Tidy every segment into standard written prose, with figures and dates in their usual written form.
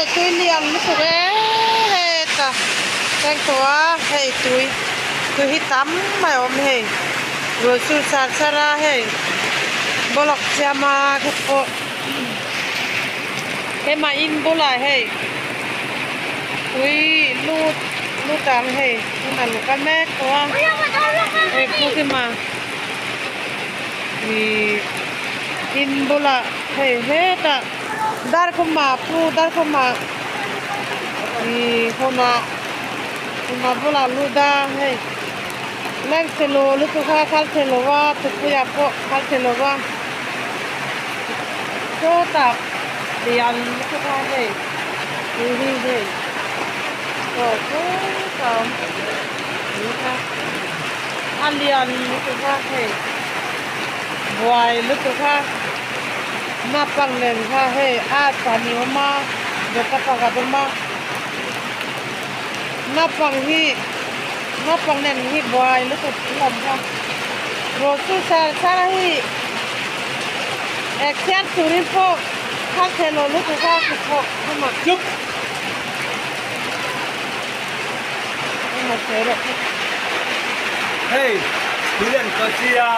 Hei tui lian lutuk e heta thleng tawh a hei tui tui hi tam mai a awm hei rawn sur sar sar a hei bawlhawk siam a kha pawh hema in bulah hei tui lut lut ang hei tunah lu kal mek tawh a hei pu kima ihh in bulah hei hetah. Darkhuma pu Darkhuma ih huna huna bulah lut a hei leng chhe lo lutuk a khal chhe lo a tupuiah pawh khal chhe lo va sawtah lian lutuk a hei tui hi hei aw sawtah a awm tui kha a lian lutuk a hei buai lutuk a. Naupang nen kha hei a pahnih awm a dawta pakhat awm a naupang hi naupang nen hi buai lutuk hlawm kha rawh chu sar sar a hi ekchhiar turin pawh kha thei lo lutuk a hnathawh lamah Hei tuilian kawchia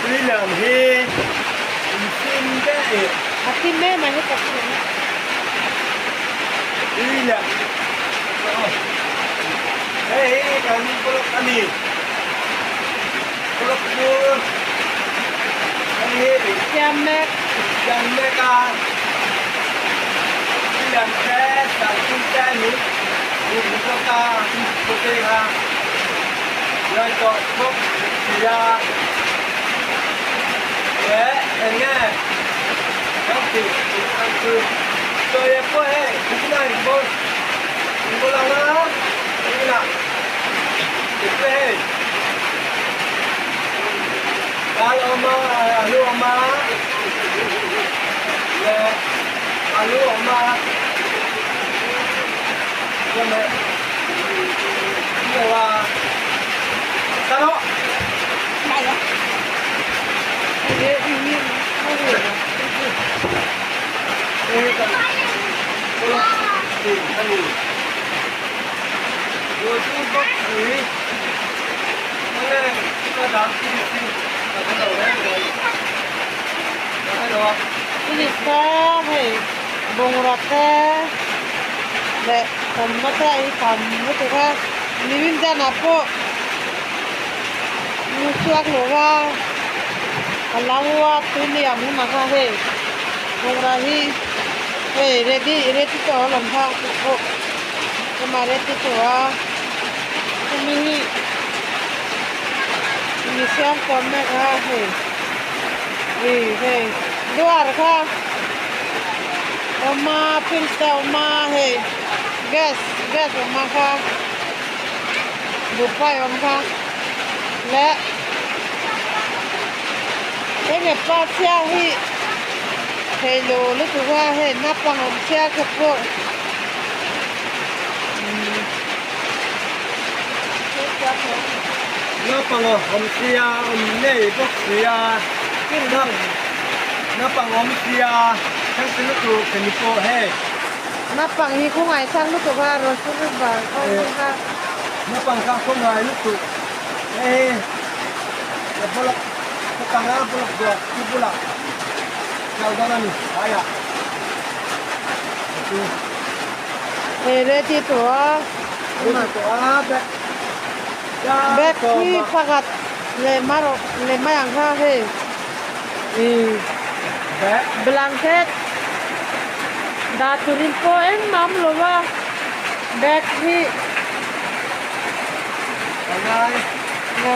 tuilian hi in fim daih. A fim em a heta chu. Tuilian hei hi kan block a ni block bur hei hi Siam mek. Siam mek a. Tuilian te sarthum te ni. Minister hei bungraw te leh thawmhnaw te a inkham lutuk a nimin zanah pawh lu chhuak lo va a lo a tui liam hunah kha hei bungraw hi hei ready ready tawh alawm kha pawh amah ready tawh a chumi hi mi siam tawh mek a hei ih hei duar kha awm a fridge te awm a hei gas gas awm a kha buhfai awm kha leh enge pa chhia hi thei lo lutuk a hei naupang awm chhia kha pawh Naupang awm sia awm ngei bawk sia naupang awm sia thleng lutuk ka ni pawh hei. Naupang hi khawngaih thlak lutuk a rawn chu rik vang khaw kha. Naupang kha khawngaih lutuk hei ka bulak ka tanga bulak duak chu bulah kal dawn a ni haiah. Hei ready tawh a. Ready tawh a bag. Bag hi pakhat leh marawh leh mai ang kha hei. Blanket dah turin pawh engmah awm lo va bag hi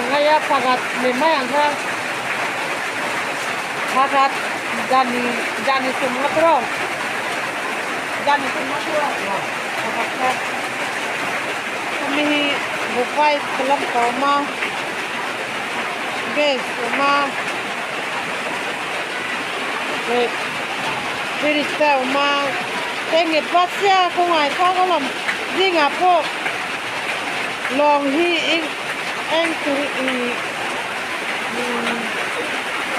ngaia pakhat leh mai ang kha pakhat jani jani sum nga tawh jani sum nga tawh pakhat kha chumi hi buhfai lam ka awm a gas awm a. Leh fridge te a awm a heng nge pa chiah a kawngah khan a lam zingah pawh lawng hi eng eng tur ih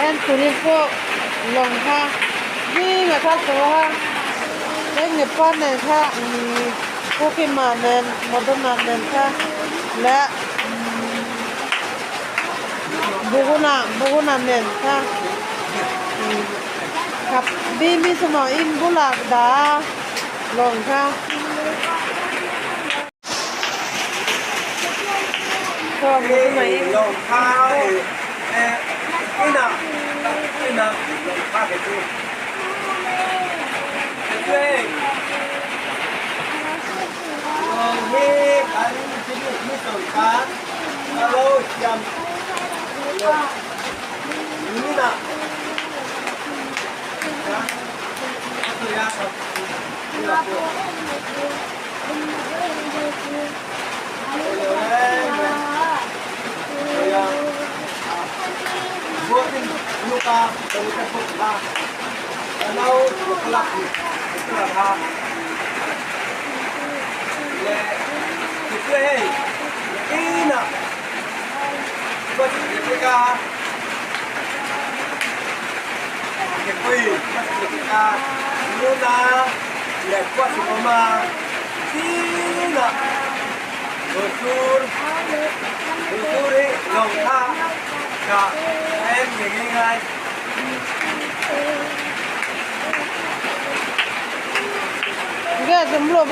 en turin pawh lawng kha zingah khan tawh a. Heng mipa nen kha Pu Kima nen Modona nen kha leh Buhuna Buhuna nen kha khap bimi sawmah in bulah dah a lawng kha.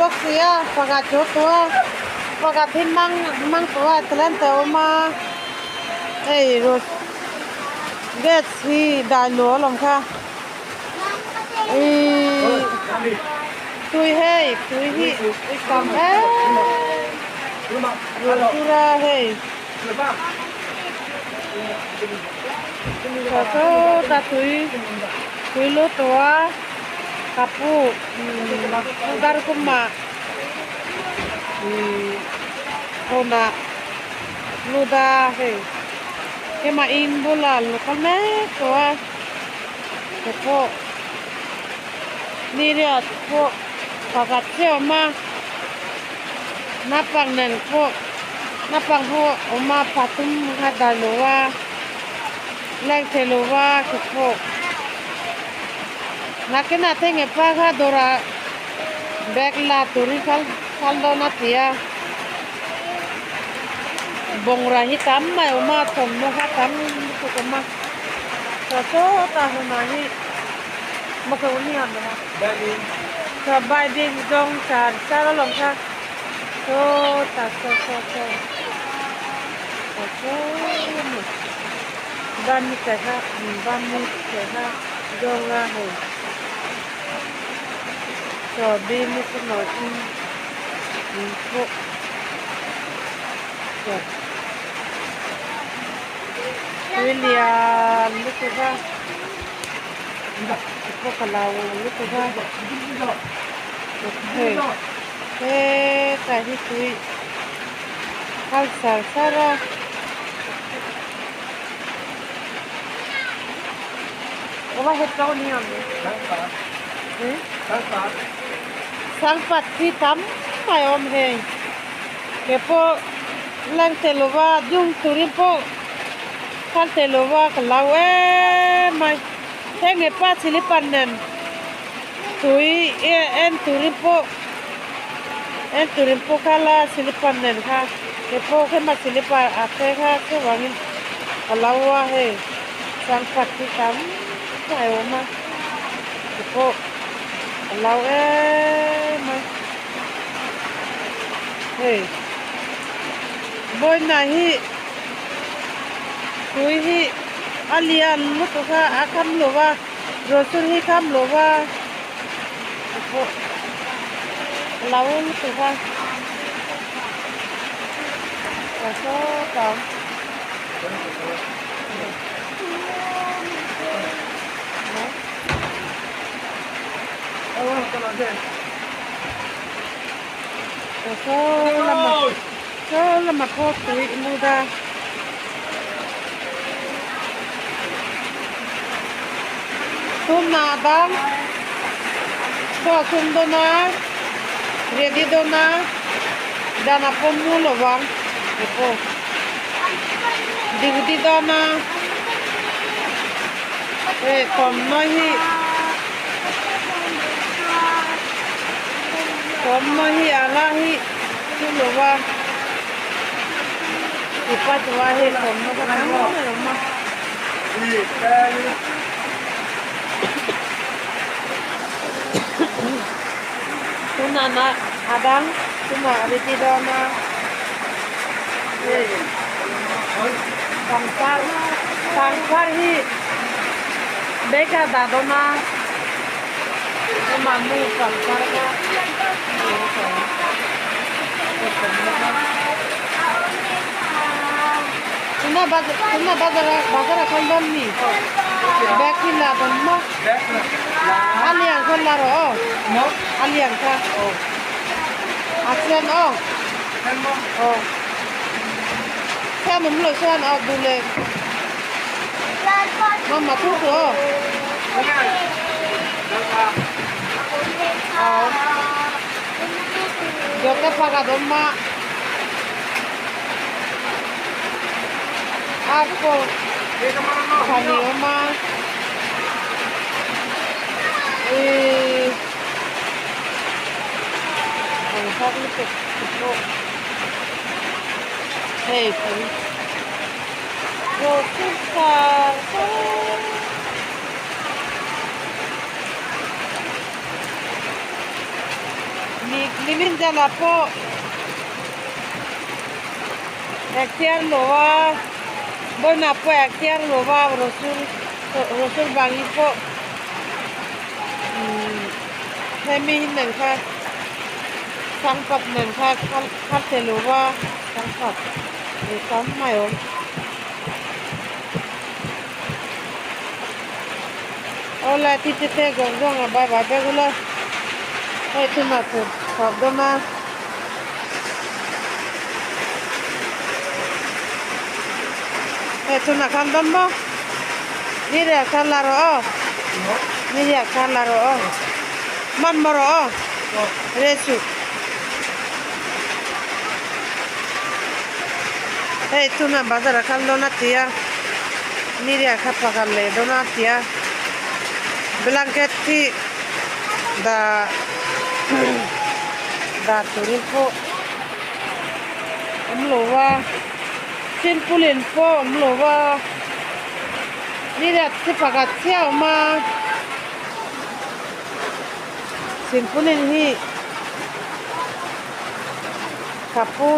Bawk sia pakhat chu tua pakhat hi mang mang tawh a tilan te a awm a hei gas hi dai luah alawm kha ihh tui hei tui hi tam em tur a hei sawta tui tui lut tawh a kapu darkumah ihh tawnah lut a hei hema in bulah an lo kal mek tawh a te pawh ni riat pawh pakhat chiah a awm a naupang nen pawh naupang ho a awm a pathum a dah lo a leng thei lo va te pawh nakinah te nge pa kha dawrah bag la turin kal kal dawn a ti a bungrau hi tam mai a awm a thawmhnaw kha tam lutuk a awm a chaw sawtah hunah hi chaw bai bik zawng char char alawm kha sawtah saw saw saw saw saw a ni ban ni te kha ban ni te kha zawng a hei chaw bik ni chu nawhin in pawh chaw tui lian lutuk a. Pawh ka lo lutuk a hei hetlai hi tui kal sar sar a sangpat hi tam mai a awm hei ke pawh leng tel lova dung turin pawh kal tel lova ka lo em mai. Heng nge pa chili pan nen tui en turin pawh en turin pawh kha la chili pan nen kha ke pawh hema chili pan a te kha chuvangin ka lo a hei sangkhat hi tam mai a awm a ke pawh ka lo em a hei vawiinah hi tui hi. A lian lutuk a a kham lo va rawlchur hi kham lo va pawh a lo lutuk a a sawt ang. Saw lamah saw lamah pawh tui lut a. Tunah dang chaw sum dawn a ready dawn a dan a pawm mu lo vang te pawh duty dawn a hei thawmhnaw hi. Thawmhnaw hi a la hi chu lo va tipa chu a hei thawmhnaw kha tam mai a awm a. Tunah na a dang tunah a ready dawn a hei pangpar pangpar hi bag ah dah dawn a. Jote paga doma apple khani awm a ihh engthak lutuk pawh hei Nimin zanah pawh ektiar lo a vawiinah pawh ektiar lo a rawsul rawsul vangin pawh umm hemi hi nen kha sangpat nen kha kha tel lo a sangpat ei tam mai awm. Awle ti te te zawng zawng a bye bye vek ula hei tunah tur chhuak dawn a. Hei tunah khan dawn maw ni riah khan la rawh aw ni riah khan la rawh aw man maw rawh aw resuh. Hei tuna bazar ah khan dawn a ti a media kha pakhat leh dawn a ti a blanket hi dah dah turin pawh awm lo va silpaulin pawh awm lo va media chi pakhat chiah a awm a silpaulin hi. Kapu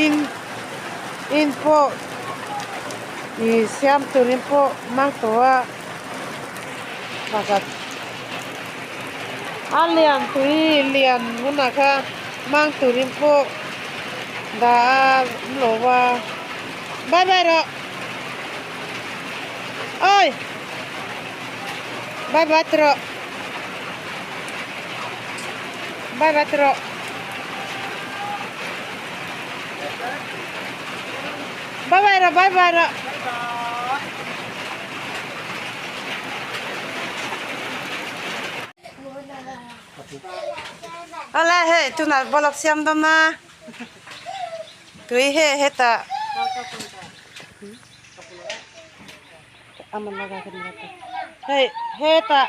in in pawh ih siam turin pawh hmang tawh a pakhat a lian tui lian hunah kha hmang turin pawh dah a awm lo va bye bye rawh awi bye bye ti rawh bye bye ti rawh. Bye bye rawh bye bye rawh. Awle hei tunah bawlhhlawh siam dawn a tui hei hetah hei hetah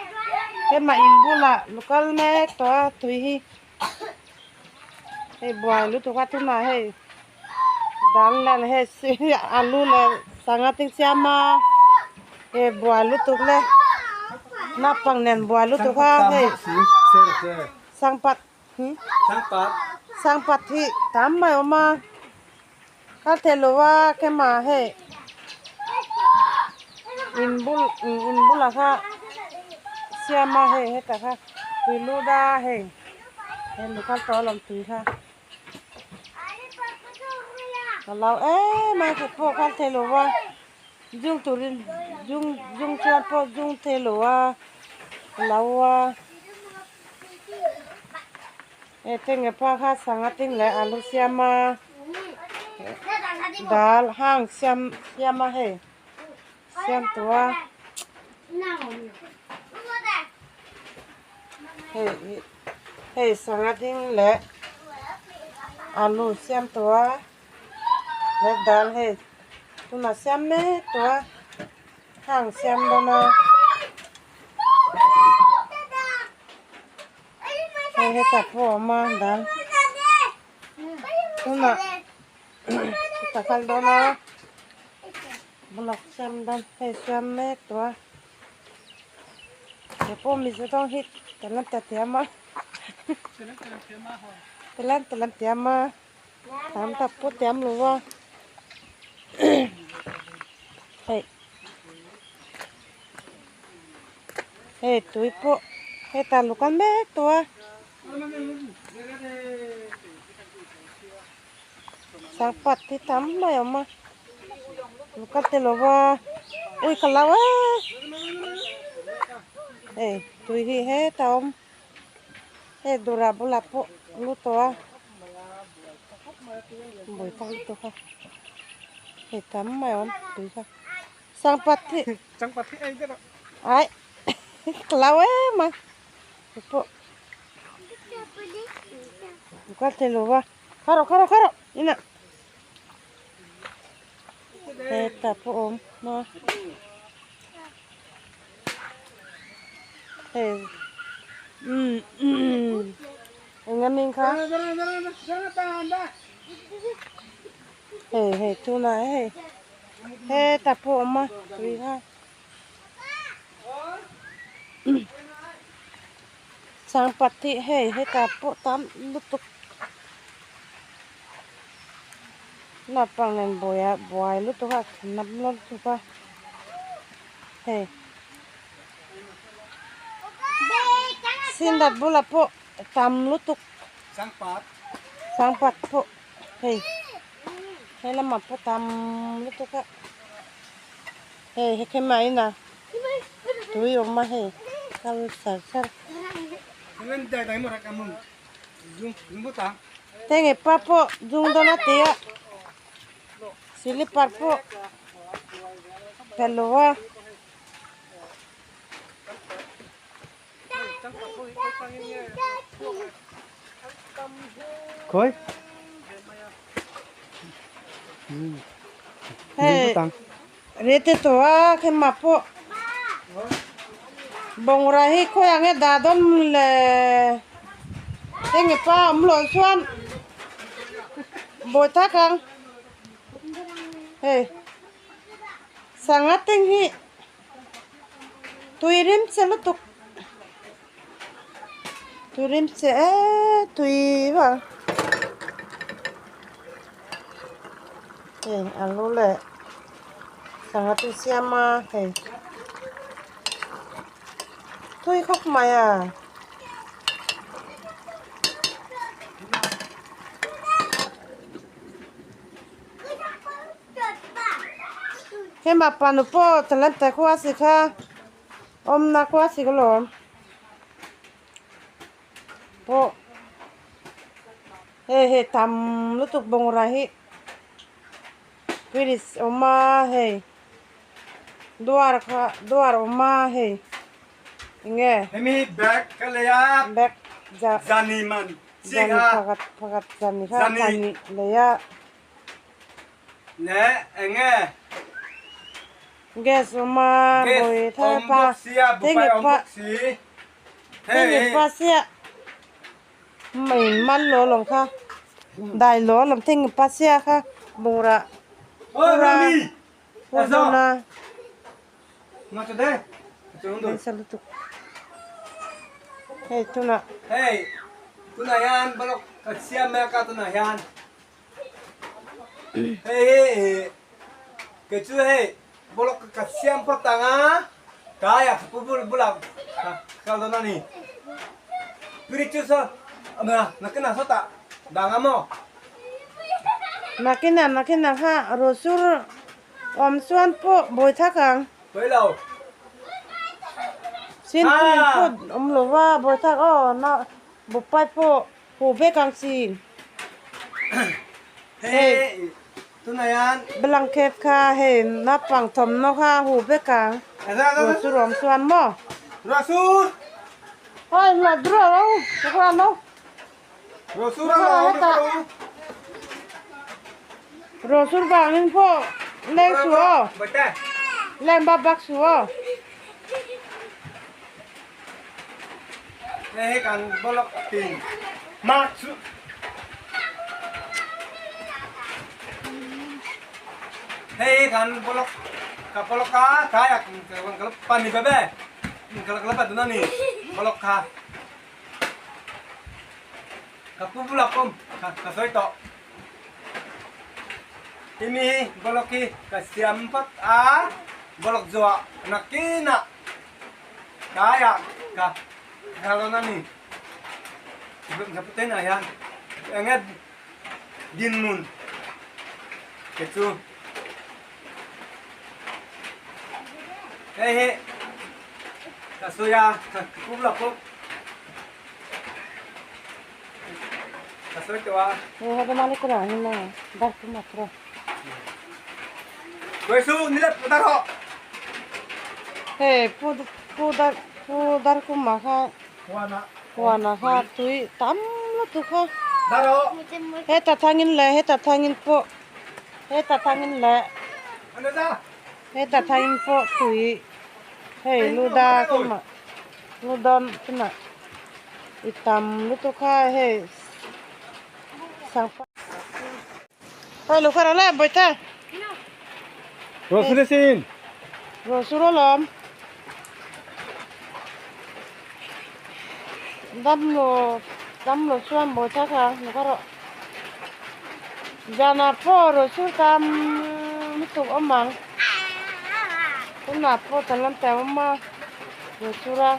hema in bulah local mek tawh a tui hi. Hei buai lutuk a tunah hei dal leh hei alu leh sangha te siam a hei buai lutuk le naupang nen buai lutuk a hei sangpat sangpat hi tam mai a awm a kal thei lo a kema hei in bul in bulah kha siam a hei hetah kha tui lut a hei hei lu kal tawh alawm tui kha ka lo em a hei pawh kal thei lo a zung turin zung zung chuan pawh zung thei lo a ka lo a. Hei tenge pa kha sangha ting leh alu siam a dal hang siam siam a hei siam tawh a hei hei sangha ding leh alu siam tawh a leh dal hei tunah siam mek tawh a hang siam dawn a. Hei. hetah pawh a awm a dal tunah ka kal dawn a block siam dawn hei siam mek tawh a he pawh mizo tawng hi ka la ta thiam a ka la ta la thiam a tam tak pawh thiam lo va hei hei tui pawh hetah lukan mek tawh a. Sangpat hi tam mai a awm a ka ti lo va ui ka lo e hei tui hi hetah a awm hei dawrah bulah pawh lu tawh a buai tak lutuk a hei tam mai a awm tui kha sangpat hi ai ka lo em a pawh ka ti lo va. Kha rawh kha rawh kha rawh inah hetah pawh a awm a hei umm umm eng a ming kha hei hei tunah hei hetah pawh a awm a tui kha. Sangpat hi hei hetah pawh tam lutuk naupang nen buai a buai lutuk a nam lutuk a hei sindat bulah pawh tam lutuk sangpat pawh hei he lamah pawh tam lutuk a. Hei he khem ah ina tui awm a hei kal sar sar. Tenge pa pawh dung dawn a ti a silipar pawh phelh lo a. Hei rete tawh a khema pawh bungrau hi khawiah nge dah dawn le enge pa awm loh chuan bawi tak ang hei sangha teng hi. Tui rim che lutuk tui rim che e tui vang hei alu leh sangha te siam a hei tui khawp mai a. Hema panu pawh talanta khua si kha awmna khua si ka lawm pawh hei hei tam lutuk bungrau hi fridge awm a hei duar kha duar awm a hei enge Hemi bag ka lei a bag zani man chi zani kha pakhat pakhat zani kha zani zani lei a. Leh eng nge? Gas awm a, Gas bawi thar awm pa, bawk sia, buhfai awm bawk si. Hei Hei pa sia mei man lo lawm kha, dai lo lawm thing pa sia kha bungrah Oi Rami! pur dawn a. Nga chu de. Chu undur. Nasa lutuk. Hei tunah. Hei, tunah hian balok ka siam mek a tunah hian. Hei hi kei chu hei bawlhhlawh ka siam phawt ang a, tlaiah ka pu bulah ka kal dawn a ni. Fridge chu saw nakinah sawtah dang a maw? Nakinah nakinah kha rosur awm chuan pawh buai thak ang. Pawi lo. Sin pawh awm lo va buai thak aw na bupai pawh. Hu vek ang chin. Hei tunah hian. Blanket kha hei naupang thawmhnaw kha hu vek ang. Ruahsur awm chuan maw? Ruahsur! Hoi la dura lo ka lo. Ruahsur a lo awm. Ruahsur vangin pawh leng suh aw. Leng bak bak suh aw. Hei hi kan block tin mah chu hei hi kan block ka block a tlaiah ka la pan ni bebe ka la pan tuna ni block kha ka pu bulah pawm ka sawi tawh hemi hi block hi ka siam phawt a block zuah nakinah Tlaiah ka kal dawn a ni. Zaputenah hian eng nge dinhmun te chu hei hi ka sawi a ka kum lo pawh ka sawi tawh a. Hei pu pu dar pu Darkuma kha huanah kha tui tam lutuk a heta thangin leh heta thangin pawh heta thangin leh heta thangin pawh tui hei luda kuma ludawn tunah i tam lutuk a hei sangpa. Hei lu kha le bawihte. Rosuri sin. Rosur alawm. Dam lo dam lo chuan bawihte kha lu kha rawh. Zanah pawh rosur tam lutuk awm ang. Tunah pawh tan lam tam awm a rosur a.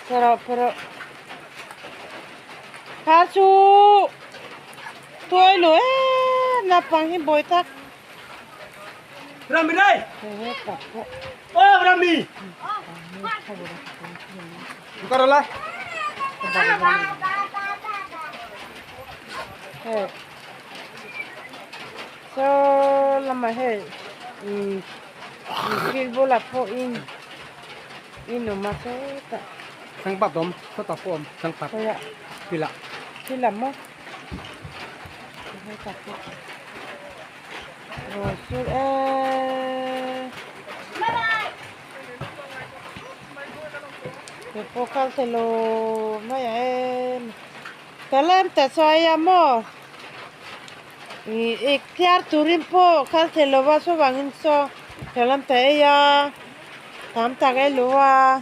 Phe rawh phe rawh. Kha chu tuai lo em naupang hi bawi tak. Rami dai. Oh Rami. Buka la. Hey. So lama hey. Thil bulah pawh in in awm a sawtah. Sangpat awm, sawtah pawh awm, sangpat. Khawiah? Thilah. Thilah maw? Hetah pawh. Rawn sur eee. He pawh kal thei lo mai a em. Talem ta sawi a maw? Ih ik thiar turin pawh kal thei lo va chuvangin saw thalam ta ei a tam tak ei lo a.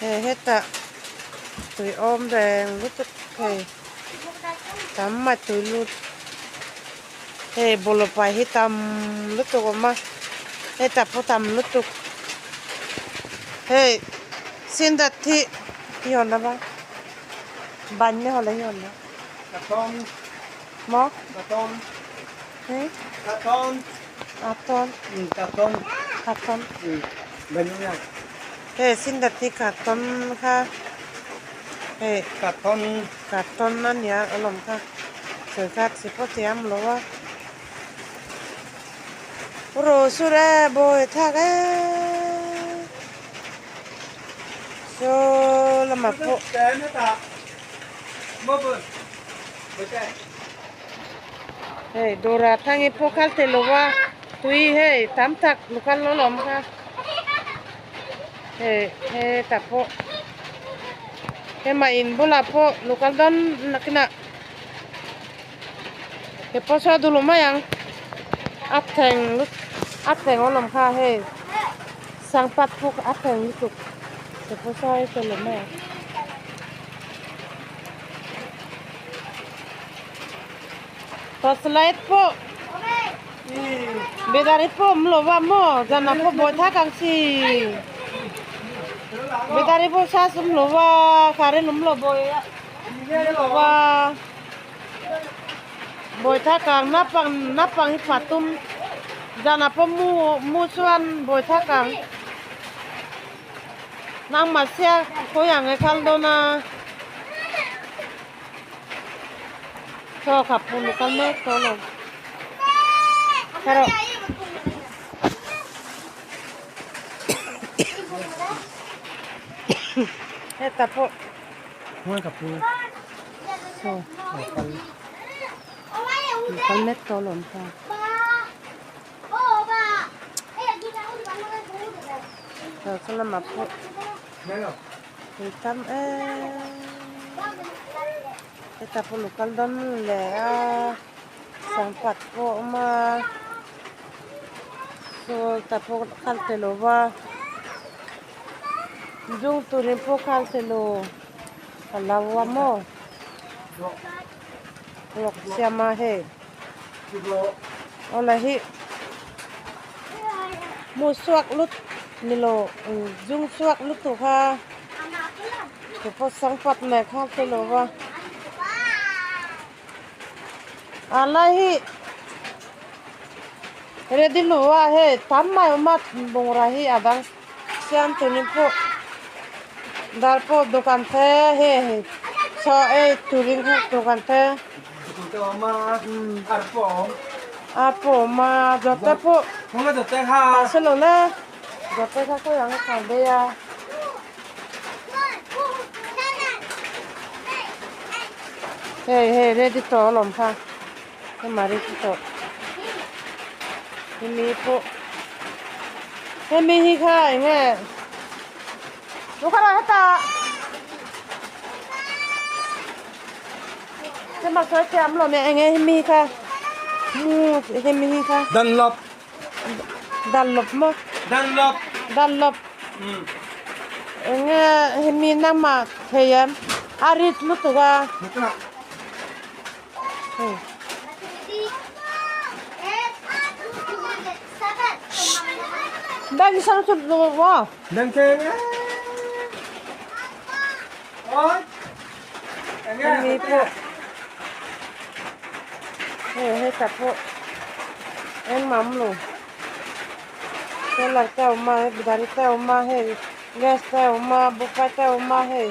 Hei hetah tui awm reng lutuk hei tam mai tui lut hei bawlhhlawh pai hi tam lutuk a awm a hetah pawh tam lutuk hei sindat hi. Hi hon na ba ban ne hole hi hon na Katon. Mo? Katon. Hey? Katon. Aton. Katon. Katon. Banyak. Hey, sindat hi katon kha. Hey. Katon. Katon ania alawm kha. Sawi kha chi pawh thiam lo a. Ro sur e bawi thak e. Saw lamah pawh hei dawrah thang hi pawh kal thei lo va tui hei tam tak lu kal lo la awm kha hei hetah pawh hema in bulah pawh lu kal dawn nakinah he pawh saw a dul mai ang a thleng a thleng awm kha hei. Sangpat pawh a thleng lutuk te pawh saw a fel em mai ang. Torchlight pawh battery pawh awm lo va maw zanah pawh buai thak ang chi battery pawh charge awm lo va current awm lo buai lo va buai thak ang naupang naupang hi pathum zanah pawh mu mu chuan buai thak ang nangmah sia khawi ang e khal dawn a chaw kha pum a kal mek tawh lo erawh. Hetah pawh. Saw kal mek tawh alawm kha. Saw lamah pawh tui tam em hetah pawh lo kal dawn leh a sangpat pawh a awm a saw tah pawh kal tel lo va zung turin pawh kal tel lo ka lo a maw vlog siam a hei awle hi mu suak lut nilo zung suak lutuk a te pawh sangpat mai kha te lo va a lai hi ready lo a hei tam mai awm a bungrau hi a dang siam turin pawh dar pawh dawhkan te hei hei chaw ei turin kha dawhkan te ar pawh awm a dawt te pawh a hre lo le dawt te kha khawi ang a khar daih a. Hei hei ready tawh alawm kha hema ready tawh hemi pawh hemi hi kha eng nge lukhara hetah hema sawi thiam lo eng nge hemi hi kha mu hemi hi kha Dunlop Dunlop maw Dunlop Dunlop eng nge hemi nama thei em a rit lutuk a. Bank sang chu maw Bank eng oi hemi pawh hei hetah pawh engmah awm lo solar te a awm a gari te a awm a hei gas te a awm a buhfai te a awm a hei.